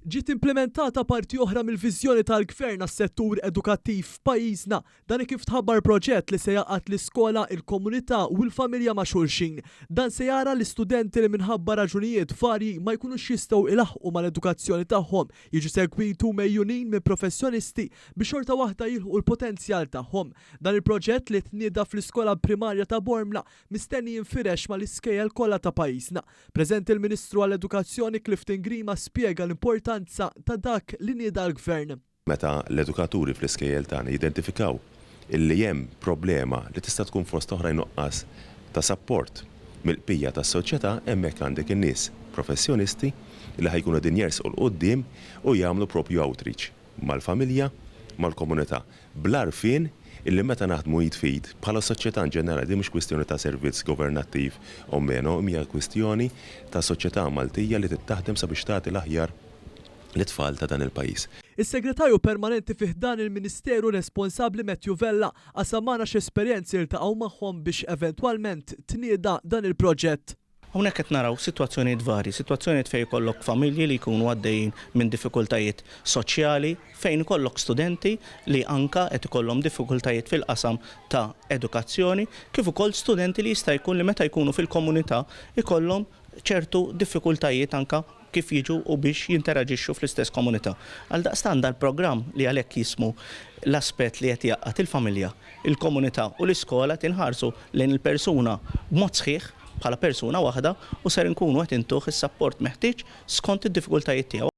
Ġiet implimentata parti oħra mill-viżjoni tal-Gvern għas-settur edukattiv f'pajjiżna. Dan kif tħabbar proġett li se jgħaqqad l-iskola, il-komunità u l-familja ma' xulxin. Dan se jara l-istudenti li minħabba raġunijiet varji ma jkunux jistgħu ilaħqu mal-edukazzjoni tagħhom jiġu segwitu megħjunin minn professjonisti biex xorta waħda jilħqu l-potenzjal tagħhom. Dan il-proġett li tnieda fl-iskola primarja ta' Bormla mistenni jinfirex mal-iskejjel kollha ta' pajjiżna. Preżenti il-Ministru għall-Edukazzjoni Clifton Grima spjega l-importanza ta' dak li nieda l-Gvern. Meta l-edukaturi fl-iskejjel tagħna jidentifikaw illi hemm problema li tista' tkun fost oħrajn nuqqas ta' support mill-bqija tas-soċjetà, hemmhekk għandek in-nies professjonisti li ħa jkunu qegħdin jersqu 'l quddiem u jagħmlu propju outreach mal-familja, mal-komunità. Bl-għarfien illi meta naħdmu id f'id bħala soċjetà in ġenerali, din mhux kwistjoni ta' servizz governattiv o meno, hija kwistjoni ta' soċjetà Maltija li taħdem sabiex tagħti l-aħjar lit-tfal ta' dan il-pajjiż. Is-Segretarju Permanenti fi ħdan il-Ministeru responsabbli Matthew Vella qasam magħna x'esperjenzi ltaqgħu magħhom biex eventwalment tnieda dan il-proġett. Hawnhekk qed naraw sitwazzjonijiet varji, sitwazzjonijiet fejn ikollok familji li jkunu għaddejjin minn diffikultajiet soċjali, fejn ikollok studenti li anka qed ikollhom diffikultajiet fil-qasam ta' edukazzjoni, kif ukoll studenti li jista' jkun li meta jkunu fil-komunità ikollhom ċertu diffikultajiet anka kif jiġu u biex jinteraġixxu fl-istess komunità. Għaldaqstant dal-programm li għalhekk jismu l-aspett li qed jgħaqqad il-familja, il-komunità u l-iskola tinħarsu lejn il-persuna b'mod sħiħ bħala persuna waħda u ser inkunu qed intuh is-sapport meħtieġ skont id-diffikultajiet tiegħu.